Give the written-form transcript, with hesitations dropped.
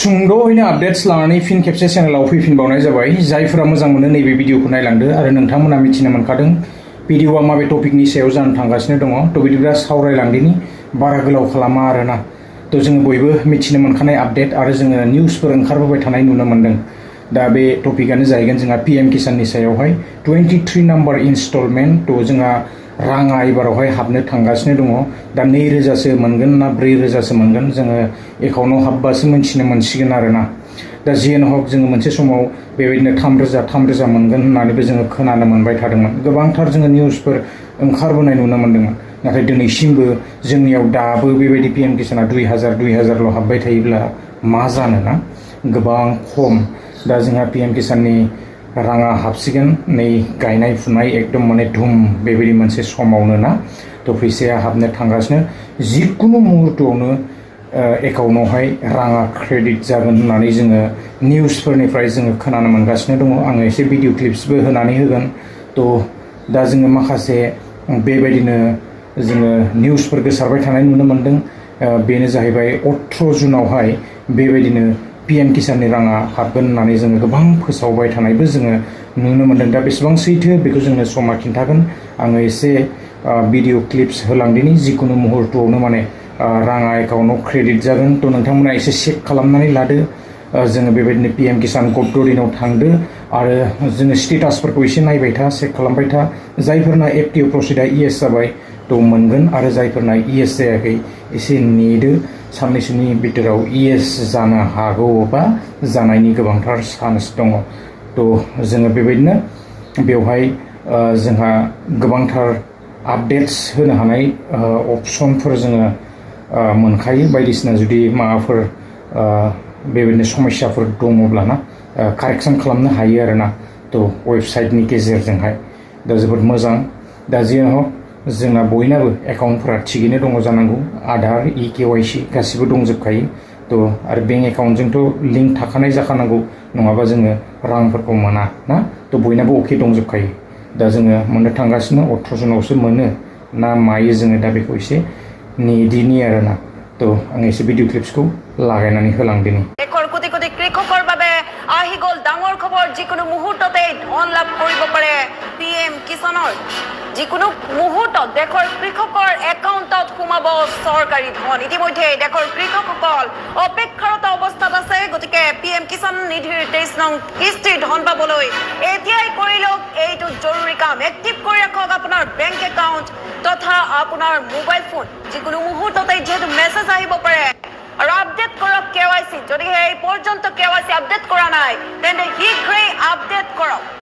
सुंद'यैनो updates लानानै फिन खेबसे चेनेलाव फैफिनबावनाय जाबाय। जायफोरा मोजां मोनो नैबे भिडिअखौ नायलांदो आरो नोंथांमोना मिथिनो मोनखादों भिडिअआ माबे टपिकनि सायाव जानो थांगासिनो दङ। थ' बिदिब्ला सावरायलांदिनि बारा गोलाव खालामा आरोना। थ' जोङो बयबो मिथिनो मोनखानाय आपडेट आरो जोङो निउसफोर ओंखारबोबाय थानाय नुनो मोन्दों। दा बे टपिकआनो जाहैगोन जोंहा PM किसाननि सायावहाय 23 नाम्बार इनस्टलमेन्ट। थ' जोंहा राङा एबारावहाय हाबनो थांगासिनो दङ। दा 2,000सो मोनगोन ना 4,000सो मोनगोन जोङो एकाउन्टाव हाबबासो मिथिनो मोनसिगोन आरोना। दा जियानो हक जोङो मोनसे समाव बेबायदिनो 3,000 मोनगोन होननानैबो जोङो खोनानो मोनबाय थादोंमोन। गोबांथार जोङो निउसफोर ओंखारबोनाय नुनो मोन्दोंमोन। नाथाय दिनैसिमबो जोंनियाव दाबो बेबायदि PM किसाना 2,000 हाबबाय थायोब्ला मा जानोना गोबां खम। दा जोंहा PM किसाननि राङा हाबसिगोन नै गायनाय फुनाय एकदम माने धुम बेबायदि मोनसे समावनो ना। थ' फैसाया हाबनो थांगासिनो जिकुनु मुहुर्तआवनो एकाउन्टावहाय राङा क्रेडिट जागोन होननानै जोङो निउसफोरनिफ्राय जोङो खोनानो मोनगासिनो दङ। आङो एसे भिडिअ क्लिप्सबो होनानै होगोन। थ' दा जोङो माखासे बेबायदिनो जोङो निउसफोर गोसारबाय थानाय नुनो मोन्दों। बेनो जाहैबाय 18 जुनावहाय बेबायदिनो PM किसाननि राङा हाबगोन होननानै जोङो गोबां फोसावबाय थानायबो जोङो नुनो मोन्दों। दा बेसेबां सैथो बेखौ जोंनो समा खिन्थागोन। आङो एसे भिडिअ क्लिप्स होलांदिनि जिकुनु मुहुर्तआवनो माने राङा एकाउन्टाव क्रेडिट जागोन। थ' नोंथांमोना एसे चेक खालामनानै लादो। जोङो बेबायदिनो PM किसान गभदरिनाव थांदो आरो जोङो स्टेटासफोरखौ एसे नायबाय था, चेक खालामबाय था। जायफोरना FTO प्रसिडा ES जाबाय थ' मोनगोन आरो जायफोरना ES जायाखै एसे नेदो। साननैसोनि बिथोराव ES जानो हागौ बा जानायनि गोबांथार चान्स दङ। थ' जोङो बेबायदिनो बेवहाय जोंहा गोबांथार आपडेट्स होनो हानाय अपसनफोर जोङो मोनखायो। बायदिसिना जुदि माबाफोर बेबायदिनो समस्याफोर दङब्लाना कारेक्सन खालामनो हायो आरोना। थ' वेबसाइटनि गेजेरजोंहाय दा जोबोद मोजां। दा जियानो हक जोंना बयनाबो एकाउन्टफोरा थिगैनो दङ जानांगौ। आधार EKYC गासिबो दंजोबखायो। थ' आरो बेंक एकाउन्टजोंथ' लिंक थाखानाय जाखानांगौ नङाबा जोङो रांफोरखौ मोना ना। थ' बयनाबो अके दंजोबखायो। दा जोङो मोननो थांगासिनो 18 जुनावसो मोनो ना मायो जोङो दा बेखौ एसे नेदिनि आरोना। थ' आं एसे भिडिअ क्लिप्सखौ लागायनानै होलांदिनि। কোটি কোটি কৃষকৰ বাবে আহি গ'ল ডাঙৰ খবৰ। যিকোনো মুহূৰ্ততে ধন লাভ কৰিব পাৰে PM কিষাণৰ। যিকোনো মুহূৰ্তত দেশৰ কৃষকৰ একাউণ্টত সোমাব চৰকাৰী ধন। ইতিমধ্যে দেশৰ কৃষকসকল অপেক্ষাৰত অৱস্থাত আছে। গতিকে PM কিষাণ নিধিৰ 23 নং কিস্তিৰ ধন পাবলৈ এতিয়াই কৰি লওক এইটো জৰুৰী কাম। এক্টিভ কৰি ৰাখক আপোনাৰ বেংক একাউণ্ট তথা আপোনাৰ মোবাইল ফোন। যিকোনো মুহূৰ্ততে যিহেতু মেছেজ আহিব পাৰে আৰু আপডেট কৰক KYC। যদিহে এই পৰ্যন্ত KYC আপডেট কৰা নাই তেন্তে শীঘ্ৰেই আপডেট কৰক।